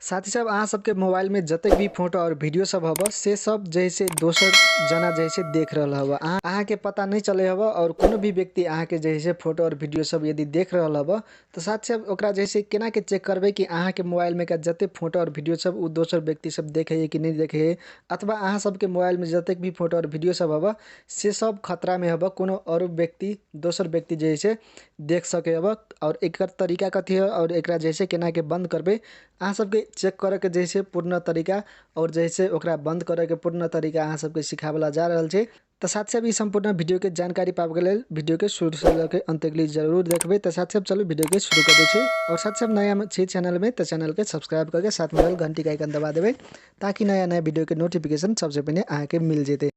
साथी सब अहाँ सबके मोबाइल में जतेक भी फोटो और वीडियो सब हब से सब जैसे दोसर जना जैसे देख रहल हब, अहाँ के पता नहीं चले हब और कोनो भी व्यक्ति अहाँ के जैसे फोटो और वीडियो सब यदि देख रहल हब तो साथ सब ओकरा जैसे केना के चेक करबे कि अहाँ के मोबाइल में का जते फोटो और वीडियो सब उ दोसर व्यक्ति सब देखे है कि नहीं देखे है, अथवा अहाँ सबके मोबाइल में जतेक भी फोटो और वीडियो सब हब से सब खतरा में हब, कोनो और व्यक्ति दोसर व्यक्ति जैसे देख सके हब। और एकर तरीका कथी है और एकरा जैसे केना के बंद करबे अहाँ सबके चेक करे के जैसे पूर्ण तरीका और जैसे ओकरा बंद करे के पूर्ण तरीका अहाँ सबके सिखावला जा रहल छै। तो साथ साथ ई संपूर्ण वीडियो के जानकारी पाबे के लेल वीडियो के शुरू से लके अंत तक जरूर देखबे। तो साथ साथ चलू वीडियो के शुरू कर दै छी और साथ साथ नया छी चैनल में तो चैनल के सब्सक्राइब करके साथ में घंटी के आइकन दबा देबे ताकि नया नया वीडियो के नोटिफिकेशन सबसे पहले अहाँ के मिल जेतै।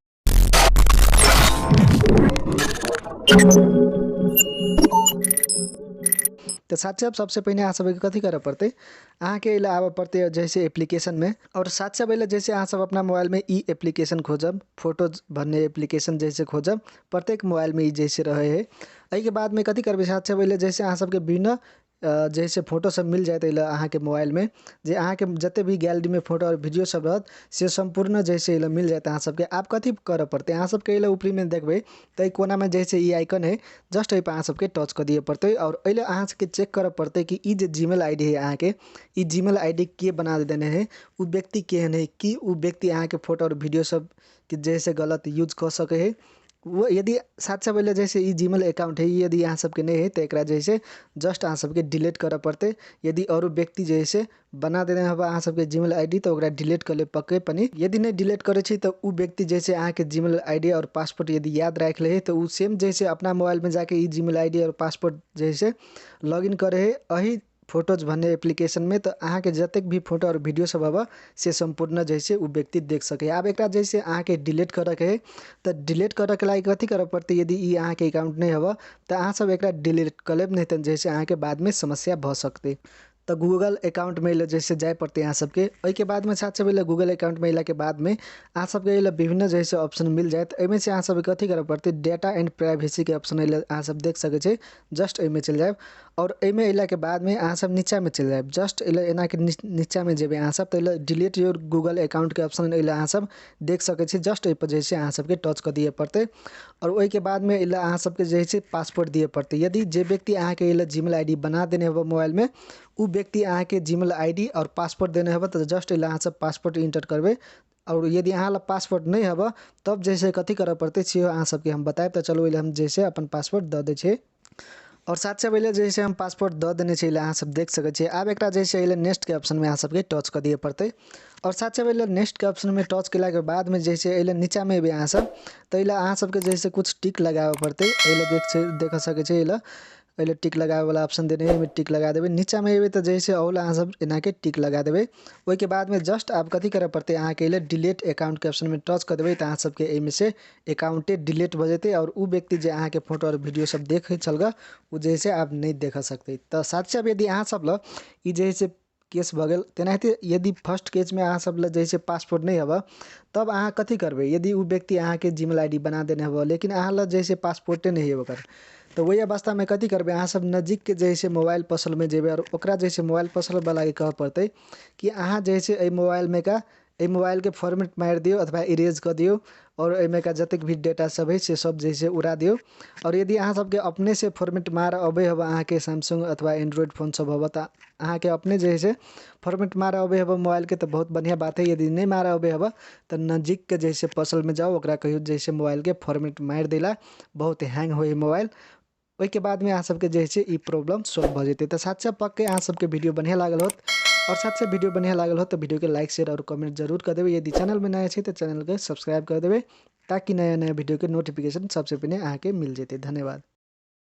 तो साथ साथ सबसे पहले अहाँ सबके कथी करऽ पड़तै, अहाँ के अइला आबऽ पड़तै जैसे एप्लीकेशन में और साथ साथ अइला जैसे अहाँ सब अपना मोबाइल में ई एप्लीकेशन खोजब, फोटो भन्ने एप्लीकेशन जैसे खोजब, प्रत्येक मोबाइल में ई जैसे रहे है। एहिके बाद में कथी करबै, साथ साथ अइला जैसे अहाँ सबके बिना जैसे फोटो सब मिल जायत अइला अहाँ के मोबाइल में, जे अहाँ के जते भी गैलरी में फोटो और वीडियो सब रहत से संपूर्ण जैसे अइला मिल जायत अहाँ सबके। आब कथी करऽ पड़तै, अहाँ सबके अइला ऊपरी में देखबै तऽ एहि कोना में जैसे ई आइकन है जस्ट एहि पर अहाँ सबके टच कऽ दिअ पड़तै और अइला अहाँ सबके चेक करऽ पड़तै कि ई जे जीमेल आईडी है अहाँ के, ई जीमेल आईडी के बना देने है, उ व्यक्ति केहन है, कि उ व्यक्ति अहाँ के फोटो और वीडियो सब के जैसे गलत यूज कऽ सकै है। वो यदि साथ से पहले जैसे ई जीमेल अकाउंट है यदि अहाँ सबके नहीं है तो एकरा जैसे जस्ट अहाँ सबके डिलीट करऽ पड़तै। यदि और व्यक्ति जैसे बना देने हब अहाँ सबके जीमेल आईडी तो ओकरा डिलीट कर ले पक्के पनी, यदि नहीं डिलीट करै छी तो उ व्यक्ति जैसे अहाँ के जीमेल आईडी और पासवर्ड यदि याद राखि ले है तो उ सेम जैसे अपना मोबाइल में जाके ई जीमेल आईडी और पासवर्ड जैसे लॉगिन करे है अही फोटोज भन्ने एप्लीकेशन में, तो अहाँ के जतेक भी फोटो और वीडियो सब हब से संपूर्ण जैसे उ व्यक्ति देख सके। आब एकरा जैसे अहाँ के डिलीट करऽ के है तो डिलीट करऽ के लागि कथी करऽ पड़तै, यदि ई अहाँ के अकाउंट नहीं हब तो अहाँ सब एकरा डिलीट कऽ लेब, नहीं तो जैसे अहाँ के बाद में समस्या भऽ सकतै। तो गूगल अकाउंट में अइला जैसे जाय पड़तै अहाँ सबके। ओहिके बाद में साथ सब अइला गूगल अकाउंट में अइला के बाद में अहाँ सबके अइला विभिन्न जैसे ऑप्शन मिल जायत। एहिमे से अहाँ सबके कथी करऽ पड़तै, डेटा एंड प्राइवेसी के ऑप्शन अइला अहाँ सब देख सकै छी, जस्ट एहिमे चलि जायब और एहिमे अइला के बाद में अहाँ सब नीचा में चलि जायब। जस्ट अइला एना के नीचा में जेबै अहाँ सब तो अइला डिलीट your Google account के ऑप्शन अइला अहाँ सब देख सकै छी, जस्ट एहि पर जैसे अहाँ सबके टच कऽ दिअ पड़तै और ओहिके बाद में अइला अहाँ सबके जे छै पासवर्ड दिअ पड़तै। यदि जे व्यक्ति अहाँके अइला जीमेल आईडी बना देने होबऽ मोबाइल में उ व्यक्ति अहाँके जीमेल आईडी और पासवर्ड देने होबऽ तो जस्ट अइला अहाँ सब पासवर्ड इंटर करबै और यदि अहाँ लग पासवर्ड नहीं हबऽ तब जैसे कथी करऽ पड़तै से अहाँ सबके हम बतायब। तऽ चलू अइला हम जैसे अपन पासवर्ड दऽ दै छियै और साथ से पहले जैसे हम पासवर्ड दऽ देने छियै अहाँ सब देख सकै छियै। आब एकरा जैसे अइला नेक्स्ट के ऑप्शन में अहाँ सबके टच कऽ दिअ पड़तै और साथ से पहले नेक्स्ट के ऑप्शन में टच केला के बाद में जैसे अइला नीचा में एबै अहाँ सब तऽ अइला अहाँ सबके जैसे कुछ टिक लगाबऽ पड़तै। अइला देख सकै छियै, अइला टिक लगाबे वाला ऑप्शन देने है, एहिमे टिक लगा देबै। नीचा में एबै तऽ जैसे अहुला अहाँ सब एना के टिक लगा देबै। ओहिके बाद में जस्ट आब कथी करऽ पड़तै, अहाँके अइला डिलीट अकाउंट के ऑप्शन में टच कऽ देबै तऽ अहाँ सबके एहिमे से अकाउंटे डिलीट भऽ जेतै और उ व्यक्ति जे अहाँके फोटो और वीडियो सब देखै छल ग उ जे से आब नहि देख सकतै। तऽ साथ साथ यदि अहाँ सब लग ई जे से केस भऽ गेल तेनाहिते यदि फर्स्ट केसमे अहाँ सब लग जे से पासपोर्ट नहि हबऽ तब अहाँ कथी करबै, यदि उ व्यक्ति अहाँके जीमेल आईडी बना देने हबऽ लेकिन अहाँ लग जे से पासपोर्टे नहि है ओकर, तऽ ओहि अवस्थामे कथी करबै, अहाँ सब नजदीकके जे से मोबाइल पसलमे जेबै और ओकरा जे से मोबाइल पसलवलाके कहऽ पड़तै कि अहाँ जे से एहि मोबाइलमे का एहि मोबाइलके फॉर्मेट मारि दियौ अथवा इरेज कऽ दियौ और एहिमे का जतेक भी डेटा सब है से सब जे से उड़ा दियौ। और यदि अहाँ सबके अपने से फॉर्मेट मार अबै हबऽ अहाँके सैमसंग अथवा एंड्रॉइड फोन सब हबऽ तऽ अहाँके अपने जे है से फॉर्मेट मार अबै हबऽ मोबाइलके तऽ बहुत बढ़िआँ बात है। यदि नहि मार अबै हबऽ तऽ नजदीकके जे से पसलमे जाउ ओकरा कहियौ जे से मोबाइलके फॉर्मेट मारि दै ला, बहुत हैंग होइ है मोबाइल। ओहिके बादमे अहाँ सबके जे छै ई प्रॉब्लम सॉल्व भऽ जेतै। तऽ साथ साथ पक्के अहाँ सबके वीडियो बढ़िआँ लागल होत और साथ साथ वीडियो बढ़िआँ लागल होत तऽ वीडियोके लाइक शेयर और कमेंट जरूर कऽ देबै। यदि चैनलमे नया छै तऽ चैनलके सब्सक्राइब कऽ देबै ताकि नया नया वीडियोके नोटिफिकेशन सबसँ पहिने अहाँके मिल जेतै। धन्यवाद।